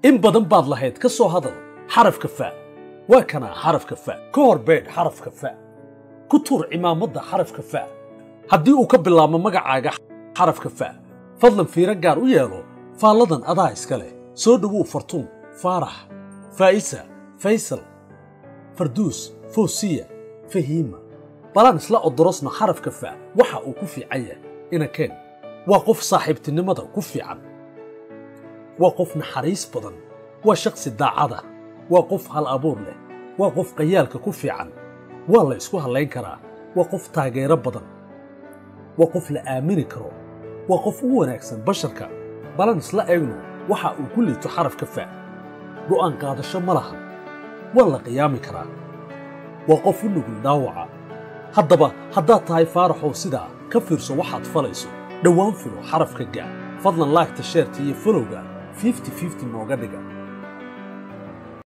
In badan baad lahayd ka soo hadal xarafka fa. Waa kanaa xarafka fa. Ka hor beedh xarafka fa, ku tuur cimaamadda xarafka fa. Haddii uu ka bilaabmo magacaaga xarafka fa, fadlan fiiro gaar u yeelo faalladan, adaa iska leh. Soo dhowow Fartuun, Faarax, Faa'isa, Faysal, Farduus, Fawsiya, Fahiima. Balaan isla odorosno xarafka fa waxa uu ku fiican yahay. Inakeen waa qof saaxiibtinimada ku fiican, waa qof naxariis badan, waa shakhsi daacada, waa qof hal abuur leh, waa qof qayaalka ku fiican, waa la isku hallayn karaa, waa qof taageero badan, waa qof la aamini karo, waa qof u wanaagsan basharka. Balan isla eegno waxa uu ku liito xarafka fa. Go'aan qaadasho ma lahan, waa la qiyaami karaa, waa qof u nugul dhaawaca. Haddaba haddaad tahay Faaraxow sidaa ka fiirso waxaad falayso. Dhowaan filo xarafka gaa. Fadlan laagta, sheerta iyo folowga 50-50 nooga dhiga.